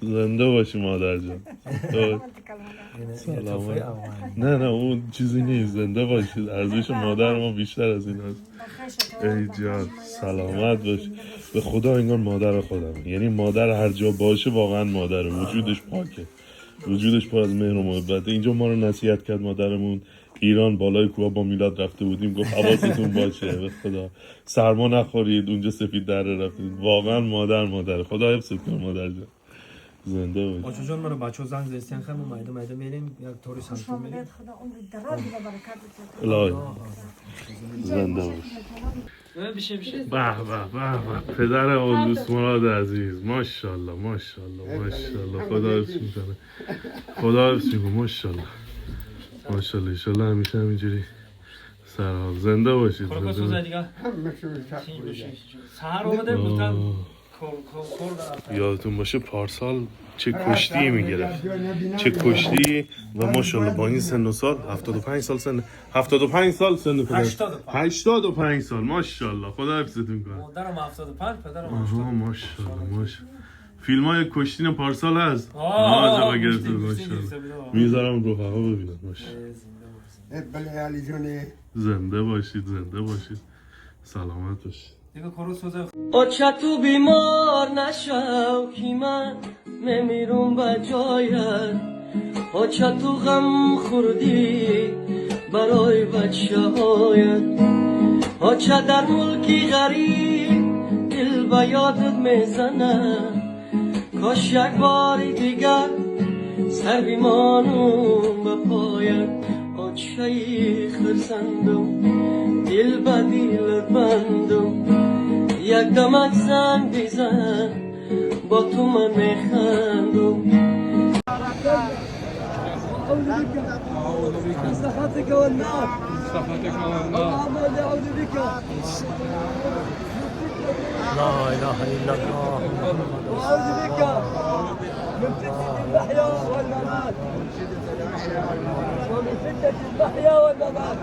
زنده باشی مادر جان. سلامت. نه نه، اون چیزی نیست. زنده باشید. ارزش مادر ما بیشتر از این هست. ای جان، سلامت باش. به خدا انگار مادر خودم. یعنی مادر هر جا باشه واقعا مادره. وجودش پاکه، وجودش پر از مهر و محبت. اینجا ما رو نصیحت کرد مادرمون. ایران بالای کوه با میلاد رفته بودیم، گفت حواستون باشه، به خدا سرما نخورید، اونجا سفید دره رفتید. واقعا مادر مادره. خدا حفظت کنه مادر جان، زنده باشی. Очо ҷон, маро бачаҳо занг застиян. Хай, мо майда майда мерем, як тори خوش самтон мерем. آمدید. خدا عمر درازی و برکت بده. الهی، زنده باش. Бише, бише. به به به به، پدر دوست مراد عزیز. ماشاءالله، ماشاءالله، ماشاءالله. خدا حفظ میکنه، خدا حفظ میکنه. ماشاءالله، ماشاءالله. ایشالله همیشه همینجوری سرحال زنده باشید. Хӯрока. زنده Сӯза. باشید. Дига саҳар омадем, гуфтан кор рафтам. یادتون باشه پارسال چه کشتی میگرفت، چه کشتی. و ماشاءالله با این سن و سال، 75 سال سن، 75 سال سن پدر. 85. 85 سال، ماشاءالله. خدا حفظتون کنه. مодарам 75، падарам آها. 80. ماشاءالله، ماشاءالله. فیلم های کشتین پارسال هست. آه، آه گرفته. کشتی ماشاءالله. گرفته بود، آه. میذارم رفقا ببینن. ماشاءالله. زنده باش. بله علی جونه. زنده باشید، زنده باشید، سلامت باشید. Дига коро сӯза. Оча, ту бемор нашав, ки ман мемирум ба ҷоят. Оча, ту ғам хӯрдӣ барои бачаҳоят. Оча, дар мулки ғариб дил ба ёдат мезанад. Кош як бори дигар сар бимонум ба поят. Очаи хурсандум, дил ба дилат бандум. Як дамак занг бизан, бо ту ман механдум. من سخطك والنار، اللهم اني اعوذ بك. لا إله إلا الله محمد. واعوذ بك من فتنة المحيا والممات، ومن فتنة المحيا والممات.